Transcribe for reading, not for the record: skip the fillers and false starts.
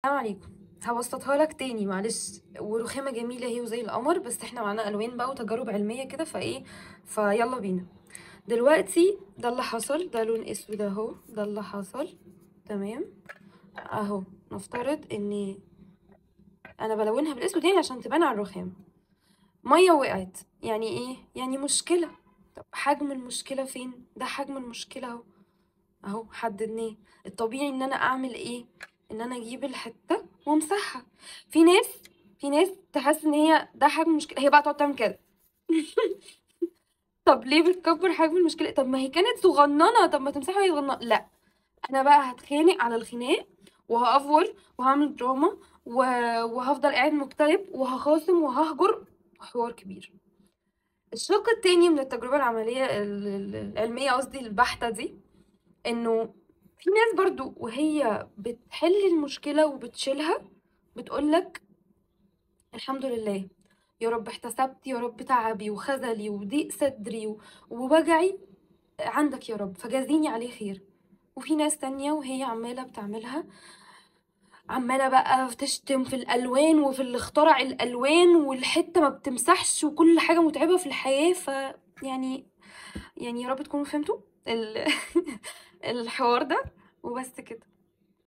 السلام عليكم. هبسطها لك تاني معلش، ورخامه جميلة هي وزي القمر، بس احنا معانا الوان بقى وتجارب علمية كده، فايه فيلا بينا. دلوقتي ده اللي حصل، ده لون اسود اهو، ده اللي حصل، تمام اهو. نفترض ان انا بلونها بالاسود يعني عشان تبان على الرخام. مية وقعت، يعني ايه؟ يعني مشكلة. طب حجم المشكلة فين؟ ده حجم المشكلة اهو، اهو حددناه. الطبيعي ان انا اعمل ايه؟ ان انا اجيب الحتة وامسحها. في ناس تحس ان هي ده حجم المشكلة، هي بقى تقعد تعمل كده. طب ليه بتكبر حجم المشكلة؟ طب ما هي كانت صغننه، طب ما تمسحها وهي صغننه. لا، انا بقى هتخانق على الخناق وهأفور وهعمل دراما وهفضل قاعد مكتئب وهخاصم وههجر، حوار كبير. الشق التاني من التجربة العملية العلمية قصدي البحتة دي، انه في ناس برضو وهي بتحل المشكلة وبتشيلها بتقولك الحمد لله يا رب، احتسبت يا رب تعبي وخذلي وضيق صدري ووجعي عندك يا رب، فجازيني عليه خير. وفي ناس تانية وهي عمالة بتعملها عمالة بقى تشتم في الألوان وفي اللي اخترع الألوان، والحتة ما بتمسحش، وكل حاجة متعبة في الحياة. ف يعني يا رب تكونوا فهمتوا الحوار ده، وبس كده.